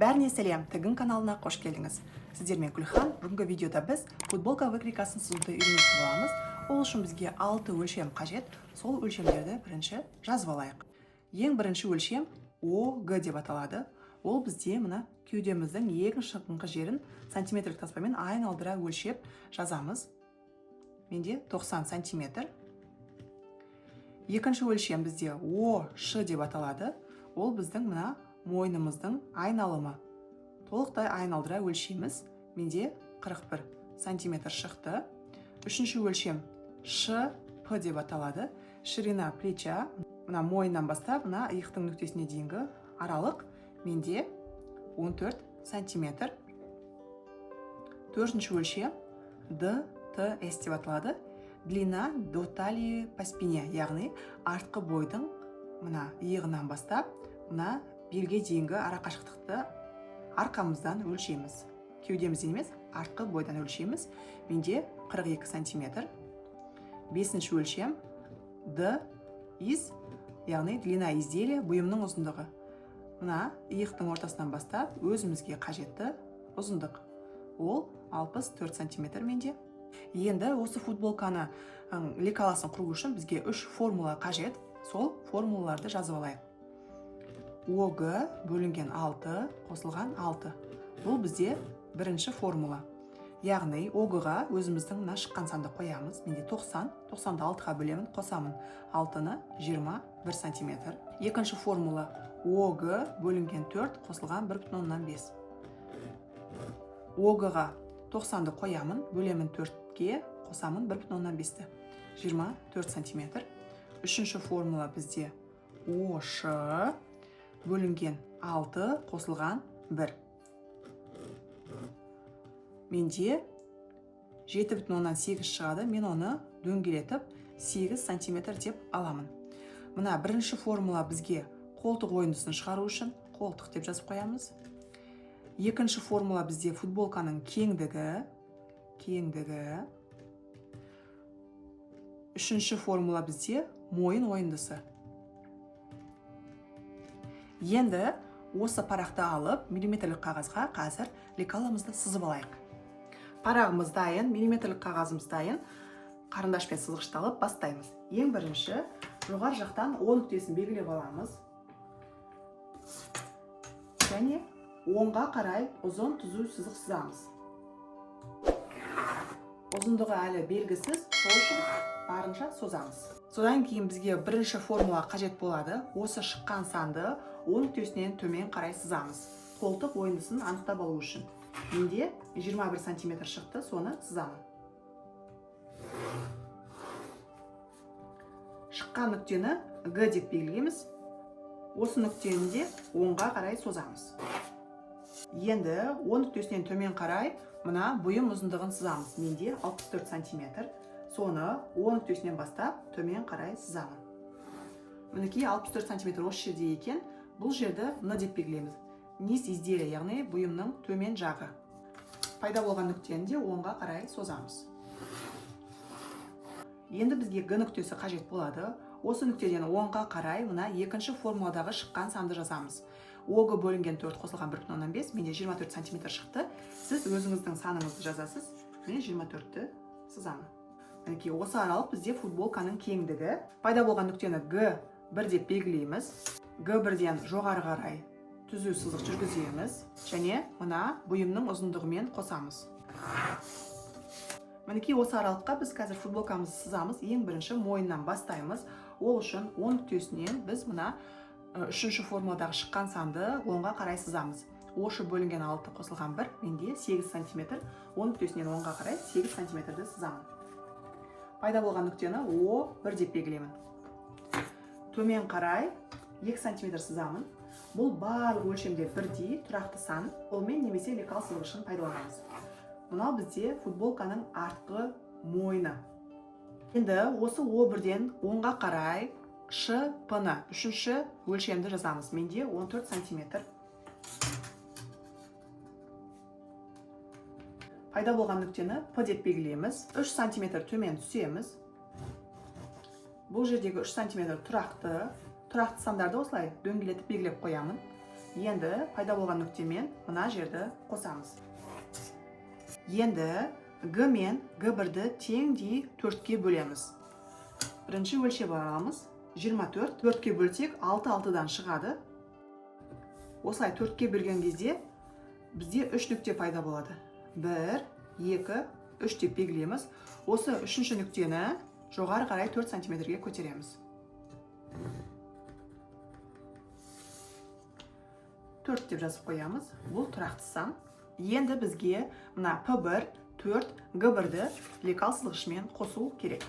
Бәріне сәлем! Тігін каналына қош келдіңіз! Сіздермен Күлхан. Бүгінгі видеода біз футболка выкройкасын сызуды үйренетін боламыз. Ол үшін бізге 6 өлшем қажет. Сол өлшемдерді бірінші жазып алайық. Ең бірінші өлшем ОГ деп аталады. Ол бізде мына кеудеміздің ең шығыңқы жерін сантиметрлік таспамен айналдыра өлшеп жазамыз. Менде 90 сантиметр. Екінші өлшем бізде ОШ деп аталады. Ол біздің мына мойнымыздың айналымы. Толықтай айналдыра өлшейміз. Менде 41 сантиметр шықты. Үшінші өлшем Ш П деп аталады. Ширина плеча. Мына мойыннан бастап мына иықтың нүктесіне дейінгі аралық менде 14 сантиметр. Төртінші өлшем Д Т С деп аталады. Длина до талии по спине, яғни артқы бойдың мына иығынан бастап мына белге дейінгі арақашықтықты арқамыздан өлшейміз. Кеудемізден емес, артқы бойдан өлшейміз. Менде 42 сантиметр. Бесінші өлшем Д из, яғни длина изделия, бұйымның ұзындығы. Мына иықтың ортасынан бастап өзімізге қажетті ұзындық. Ол 64 сантиметр менде. Енді осы футболканы лекаласын құру үшін бізге үш формула қажет. Сол формулаларды жазып алайық. ОГ бөлінген 6 қосылған 6. Бұл бізде бірінші формула. Яғни ОГ-ға өзіміздің мына шыққан санды қоямыз. Менде 90, 90-ды 6-ға бөлемін, қосамын 6-ны 21 сантиметр. Екінші формула ОГ бөлінген 4 қосылған 1,5. ОГ-ға 90-ды қоямын, бөлемін 4-ке, қосамын 1,5-ті. 24 сантиметр. Үшінші формула бізде ОШ бөлінген 6 қосылған 1. Менде 7,8 шығады, мен оны дөңгелетіп 8 сантиметр деп аламын. Мына бірінші формула бізге қолтық ойындысын шығару үшін қолтық деп жазып қоямыз. Екінші формула бізде футболканың кеңдігі. Үшінші формула бізде мойын ойындысы. Енді осы парақты алып, миллиметрлік қағазға қазір лекаламызды сызып алайық. Парағымыз дайын, миллиметрлік қағазымыз дайын. Қарындаш пен сызғышты алып бастаймыз. Ең бірінші жоғары жақтан О нүктесін белгілеп аламыз. Және оңға қарай ұзын түзу сызық сызамыз. Ұзындығы әлі белгісіз, сол үшін барынша созамыз. Содан кейін бізге бірінші формула қажет болады. Осы шыққан санды О нүктесінен төмен қарай сызамыз. Қолтық ойындысын анықтап алу үшін. Менде 21 сантиметр шықты, соны сызамын. Шыққан нүктені Г деп белгілейміз. Осы нүктені де оңға қарай созамыз. Енді О нүктесінен төмен қарай мына бұйым ұзындығын сызамыз. Менде 64 сантиметр. Соны О нүктесінен бастап төмен қарай сызамын. Мінекей 64 сантиметр осы жерде екен. Бұл жерді Н деп белгілейміз. Низ изделия, яғни бұйымның төмен жағы. Пайда болған нүктені де оңға қарай созамыз. Енді бізге Г нүктесі қажет болады. Осы нүктеден оңға қарай мына екінші формуладағы шыққан санды жазамыз. ОГ бөлінген 4 қосылған 1,5, менде 24 сантиметр шықты. Сіз өзіңіздің саныңызды жазасыз. Мен 24-ті сызамын. Мінекей осы аралық бізде футболканың кеңдігі. Пайда болған нүктені Г1 деп белгілейміз. Г1-ден жоғары қарай түзу сызық жүргіземіз және мына бұйымның ұзындығымен қосамыз. Мінекей осы аралыққа біз қазір футболкамызды сызамыз. Ең бірінші мойыннан бастаймыз. Ол үшін О нүктесінен біз мына үшінші формуладағы шыққан санды оңға қарай сызамыз. ОШ бөлінген 6 қосылған 1, менде 8 сантиметр. О нүктесінен оңға қарай 8 сантиметрді сызамын. Пайда болған нүктені О1 деп белгілеймін. Төмен қарай 2 сантиметр сызамын. Бұл барлық өлшемде бірдей тұрақты сан. Қолмен немесе лекал сызғышын пайдаланамыз. Мынау бізде футболканың артқы мойны. Енді осы О1-ден оңға қарай Ш, П-ны, үшінші өлшемді жазамыз. Менде 14 сантиметр. Пайда болған нүктені П деп белгілейміз. 3 сантиметр төмен түсеміз. Бұл жердегі 3 сантиметр тұрақты. Тұрақты сандарды осылай дөңгелетіп белгілеп қоямын. Енді пайда болған нүктемен мына жерді қосамыз. Енді Г мен Г1-ді теңдей 4-ке бөлеміз. Бірінші өлшеп аламыз. 24, 4-ке бөлсек 6 6-дан шығады. Осылай 4-ке бөлген кезде бізде 3 нүкте пайда болады. 1, 2, 3 деп белгілейміз. Осы үшінші нүктені жоғары қарай 4 сантиметрге көтереміз. 4 деп жазып қоямыз. Бұл тұрақты сан. Енді бізге мына P1, 4, G1-ді лекал сызғышымен қосу керек.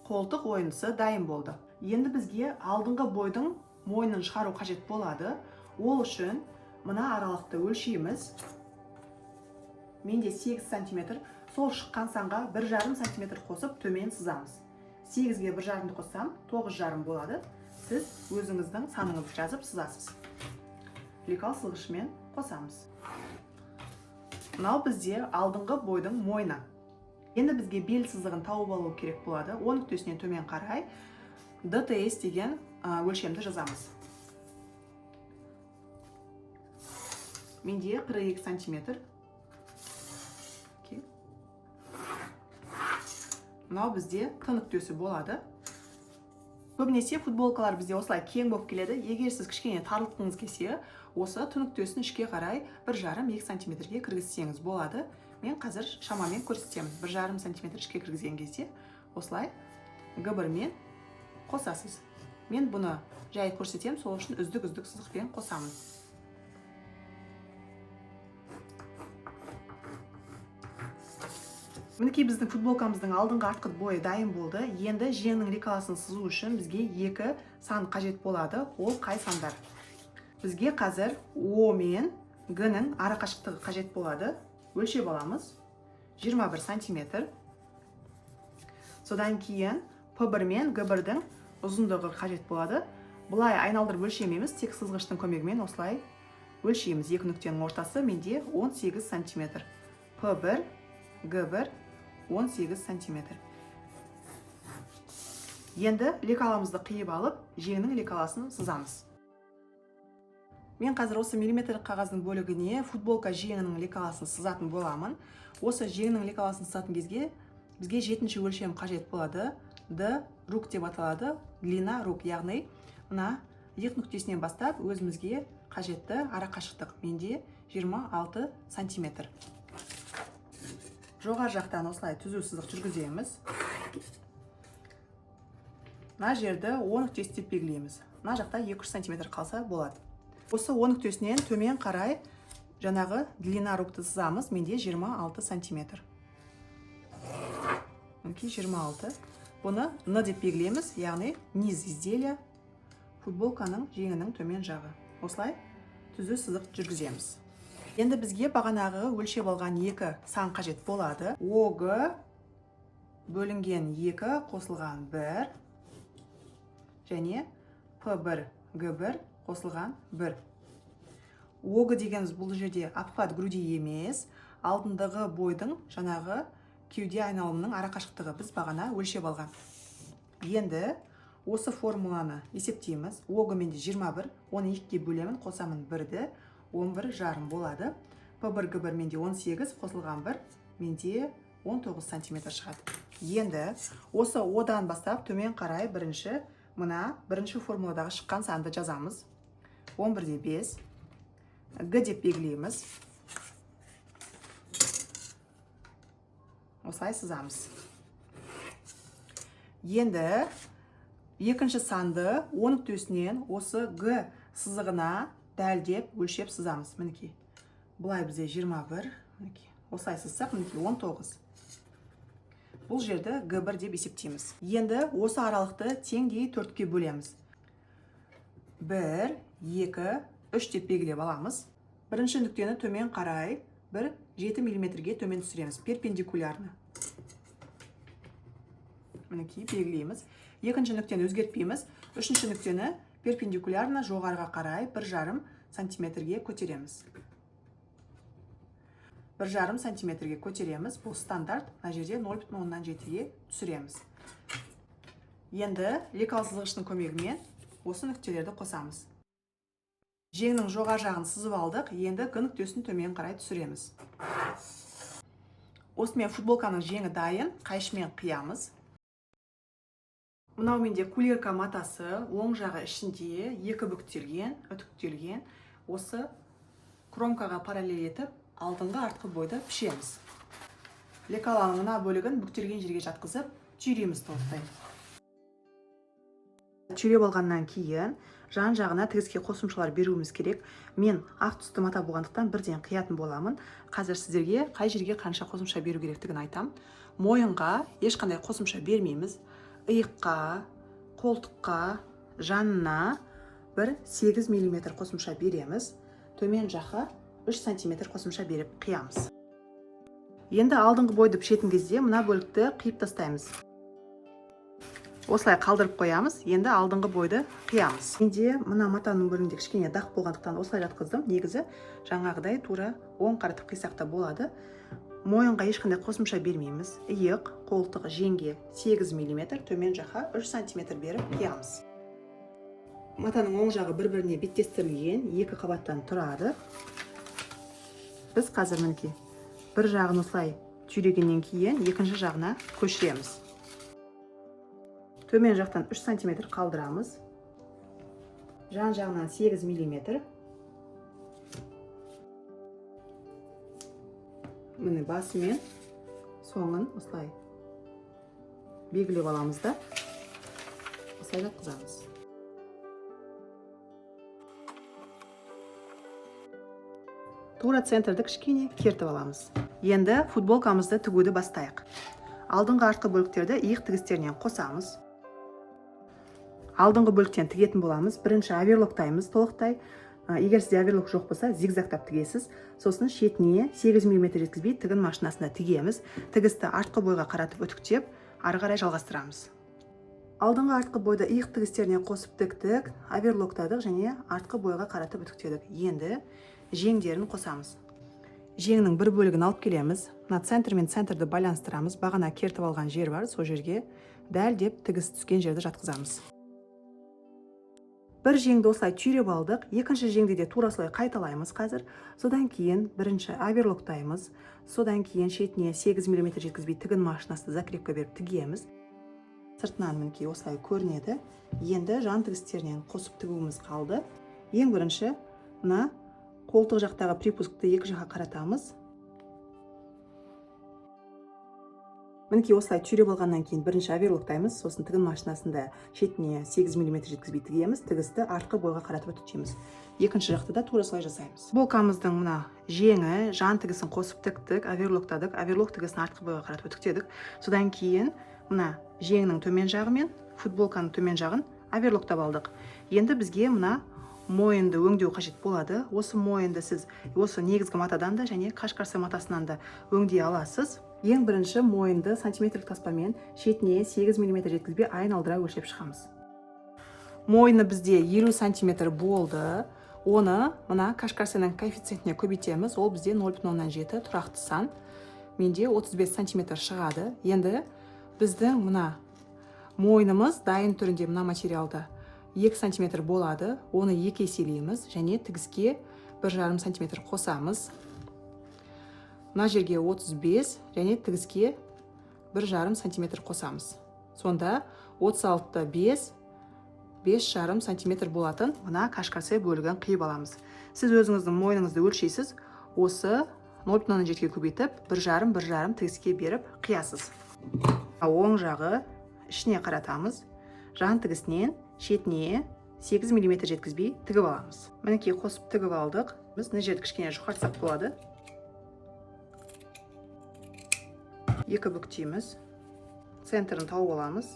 Қолтық ойындысы дайын болды. Енді бізге алдыңғы бойдың мойнын шығару қажет болады. Ол үшін мына аралықты өлшейміз. Менде 8 сантиметр. Сол шыққан санға 1,5 сантиметр қосып төмен сызамыз. 8-ге 1,5-ды қоссам 9,5 болады. Сіз өзіңіздің саныңызды жазып сызасыз. Лекал сызғышымен қосамыз. Мынау бізде алдыңғы бойдың мойны. Енді бізге бел сызығын тауып алу керек болады. О нүктесінен төмен қарай ДТС деген өлшемді жазамыз. Менде 42 сантиметр. Мынау бізде Т нүктесі болады. Көбінесе футболкалар бізде осылай кең болып келеді. Егер сіз кішкене тарлытқыңыз келсе, осы Т нүктесін ішке қарай 1,5-2 сантиметрге кіргізсеңіз болады. Мен қазір шамамен көрсетемін. 1,5 сантиметр ішке кіргізген кезде осылай Г1-мен қосасыз. Мен бұны жай көрсетемін, сол үшін үздік-үздік сызықпен қосамын. Мінекей біздің футболкамыздың алдыңғы артқы бойы дайын болды. Енді жеңнің лекаласын сызу үшін бізге 2 сан қажет болады. Ол қай сандар? Бізге қазір О мен Г-ның арақашықтығы қажет болады. Өлшеп аламыз. 21 сантиметр. Содан кейін П1 мен Г1-дің ұзындығы қажет болады. Бұлай айналдырып өлшемейміз, тек сызғыштың көмегімен осылай өлшейміз. Екі нүктенің ортасы менде 18 сантиметр. П1, Г1 18 сантиметр. Енді лекаламызды қиып алып, жеңнің лекаласын сызамыз. Мен қазір осы миллиметрлік қағаздың бөлігіне футболка жеңінің лекаласын сызатын боламын. Осы жеңнің лекаласын сызатын кезге бізге 7-ші өлшем қажет болады. Д рук деп аталады. Длина рук, яғни мына иық нүктесінен бастап өзімізге қажетті арақашықтық. Менде 26 сантиметр. Жоғары жақтан осылай түзу сызық жүргіземіз. Мына жерді О нүктесі деп белгілейміз. Мына жақта 2-3 сантиметр қалса болады. Осы О нүктесінен төмен қарай жаңағы длина рукты сызамыз. Менде 26 сантиметр. Мінекей 26. Бұны Н деп белгілейміз, яғни низ изделия, футболканың жеңінің төмен жағы. Осылай түзу сызық жүргіземіз. Енді бізге бағанағы өлшеп алған 2 сан қажет болады. ОГ бөлінген 2 қосылған 1 және П1 Г1 қосылған 1. ОГ дегеніміз бұл жерде обхват груди емес, алдындағы бойдың жаңағы кеуде айналымының арақашықтығы біз бағана өлшеп алған. Енді осы формуланы есептейміз. ОГ менде 21, оны 2-ге бөлемін, қосамын 1-ді, 11,5 болады. П1 Г1 менде 18, қосылған 1, менде 19 сантиметр шығады. Енді осы одан бастап төмен қарай мына бірінші формуладағы шыққан санды жазамыз. 11,5 Г деп белгілейміз. Осылай сызамыз. Енді екінші санды О нүктесінен осы Г сызығына дәлдеп өлшеп сызамыз. Мінекей. Бұлай бізде 21, мінекей. Осылай сызсақ, мінекей 19. Бұл жерді Г1 деп есептейміз. Енді осы аралықты теңдей 4-ке бөлеміз. 1, 2, 3 деп белгілеп аламыз. Бірінші нүктені төмен қарай 1,7 миллиметрге төмен түсіреміз, перпендикулярно. Мінекей белгілейміз. Екінші нүктені өзгертпейміз. Үшінші нүктені перпендикулярно жоғарыға қарай 1,5 сантиметрге көтереміз. 1,5 сантиметрге көтереміз. Бұл стандарт. Мына жерде 0,7-ге түсіреміз. Енді лекал сызғышының көмегімен осы нүктелерді қосамыз. Жеңнің жоғары жағын сызып алдық, енді г нүктесін төмен қарай түсіреміз. Осымен футболканың жеңі дайын, қайшымен қиямыз. Мынау менде кулерка матасы, оң жағы ішінде екі бүктелген, үтіктелген. Осы кромкаға параллель етіп, алдыңғы артқы бойды пішеміз. Лекаланың мына бөлігін бүктелген жерге жатқызып, түйреміз толықтай. Түйреп алғаннан кейін жан жағына тігіске қосымшалар беруіміз керек. Мен ақ түсті мата болғандықтан бірден қиятын боламын. Қазір сіздерге қай жерге қанша қосымша беру керектігін айтам. Мойынға ешқандай қосымша бермейміз. Иыққа, қолтыққа, жанына бір 8 миллиметр қосымша береміз. Төмен жаққа 3 сантиметр қосымша беріп қиямыз. Енді алдыңғы бойды пішетін кезде мына бөлікті қиып тастаймыз. Осылай қалдырып қоямыз. Енді алдыңғы бойды қиямыз. Менде мына матаның бөлігінде кішкене дақ болғандықтан осылай жатқыздым. Негізі жаңағыдай тура оң қаратып қисақ та болады. Мойынға ешқандай қосымша бермейміз. Иық, қолтық, жеңге 8 миллиметр, төмен жаққа 3 сантиметр беріп қиямыз. Матаның оң жағы бір-біріне беттестірілген екі қабаттан тұрады. Біз қазір мінекей бір жағын осылай түйрегеннен кейін екінші жағына көшіреміз. Төмен жақтан 3 сантиметр қалдырамыз. Жан жағынан 8 миллиметр. Міне басымен соңын осылай белгілеп аламыз да осылай жатқызамыз. Тура центрді кішкене кертіп аламыз. Енді футболкамызды тігуді бастайық. Алдыңғы артқы бөліктерді иық тігістерінен қосамыз. Алдыңғы бөліктен тігетін боламыз. Бірінші оверлоктаймыз толықтай. Егер сізде оверлок жоқ болса, зигзагтап тігесіз. Сосын шетіне 8 миллиметр жеткізбей тігін машинасында тігеміз. Тігісті артқы бойға қаратып үтіктеп, ары қарай жалғастырамыз. Алдыңғы артқы бойды иық тігістеріне қосып тіктік, оверлоктадық және артқы бойға қаратып үтіктедік. Енді жеңдерін қосамыз. Жеңнің бір бөлігін алып келеміз. Мына центр мен центрді байланыстырамыз. Бағана кертіп алған жер бар, сол жерге дәл деп тігіс түскен жерді жатқызамыз. Бір жеңді осылай түйреп алдық, екінші жеңді де тура солай қайталаймыз қазір. Содан кейін бірінші оверлоктаймыз, содан кейін шетіне 8 миллиметр жеткізбей тігін машинасына закрепка беріп тігеміз. Сыртынан мінекей осылай көрінеді. Енді жан тігістерінен қосып тігуіміз қалды. Ең бірінші мына қолтық жақтағы припускты екі жаққа қаратамыз. Мінекей осылай түйреп алғаннан кейін бірінші оверлоктаймыз, сосын тігін машинасында шетіне 8 миллиметр жеткізбей тігеміз, тігісті артқы бойға қаратып үтіктейміз. Екінші жақты да тура солай жасаймыз. Футболкамыздың мына жеңі, жан тігісін қосып тіктік, оверлоктадық, оверлок тігісін артқы бойға қаратып үтіктедік. Содан кейін мына жеңнің төмен жағы мен футболканың төмен жағын оверлоктап алдық. Енді бізге мына мойынды өңдеу қажет болады. Осы мойынды сіз осы негізгі матадан да және кашкарсы матасынан да өңдей аласыз. Ең бірінші мойынды сантиметрлік таспамен шетіне 8 миллиметр жеткізбей айналдыра өлшеп шығамыз. Мойны бізде 50 сантиметр болды. Оны мына кашкарсының коэффициентіне көбейтеміз. Ол бізде 0,7 тұрақты сан. Менде 35 сантиметр шығады. Енді біздің мына мойнымыз дайын түрінде мына материалда 2 сантиметр болады. Оны екі еселейміз және тігіске 1,5 сантиметр қосамыз. Мына жерге 35 және тігіске 1,5 сантиметр қосамыз. Сонда 36,5, 5,5 сантиметр болатын мына кашкарсе бөлігін қиып аламыз. Сіз өзіңіздің мойныңызды өлшейсіз, осы 0,7-ге көбейтіп, 1,5, 1,5 тігіске беріп қиясыз. Оң жағы ішіне қаратамыз. Жан тігісінен шетіне 8 миллиметр жеткізбей тігіп аламыз. Мінекей қосып тігіп алдық. Біз мына жерді кішкене жұқартсақ болады. Екі бүктейміз. Центрін тауып аламыз.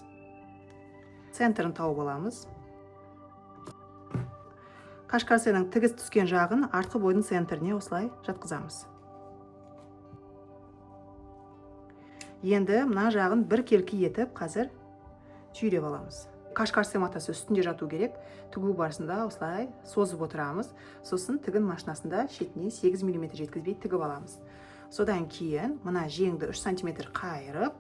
Центрін тауып аламыз. Кашкарсенің тігіс түскен жағын артқы бойдың центріне осылай жатқызамыз. Енді мына жағын бір келкі етіп қазір түйреп аламыз. Кашкарсе матасы үстінде жату керек. Тігу барысында осылай созып отырамыз. Сосын тігін машинасында шетіне 8 миллиметр жеткізбей тігіп аламыз. Содан кейін мына жеңді 3 сантиметр қайырып,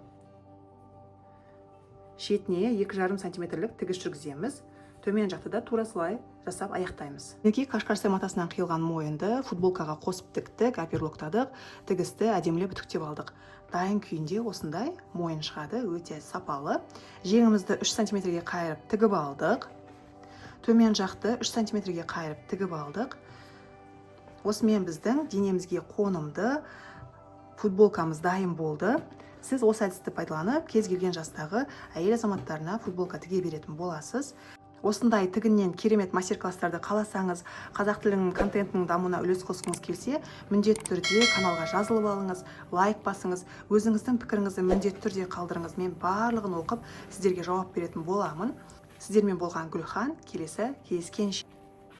шетіне 2,5 сантиметрлік тігіс жүргіземіз. Төмен жақта да тура солай Жасап аяқтаймыз. Мінекей, кашкарсай матасынан қиылған мойынды футболкаға қосып тіктік, оверлоктадық, тігісті әдемілеп үтіктеп алдық. Дайын күйінде осындай мойын шығады, өте сапалы. Жеңімізді 3 сантиметрге қайырып тігіп алдық, төмен жақты 3 сантиметрге қайырып тігіп алдық. Осымен біздің денемізге қонымды футболкамыз дайын болды. Сіз осы әдісті пайдаланып, кез келген жастағы әйел азаматтарына футболка тіге беретін боласыз. Осындай тігіннен керемет мастер класстарды қаласаңыз, қазақ тілінің контентінің дамуына үлес қосқыңыз келсе, міндетті түрде каналға жазылып алыңыз, лайк басыңыз, өзіңіздің пікіріңізді міндетті түрде қалдырыңыз. Мен барлығын оқып, сіздерге жауап беретін боламын. Сіздермен болған Гүлхан. Келесі кездескенше!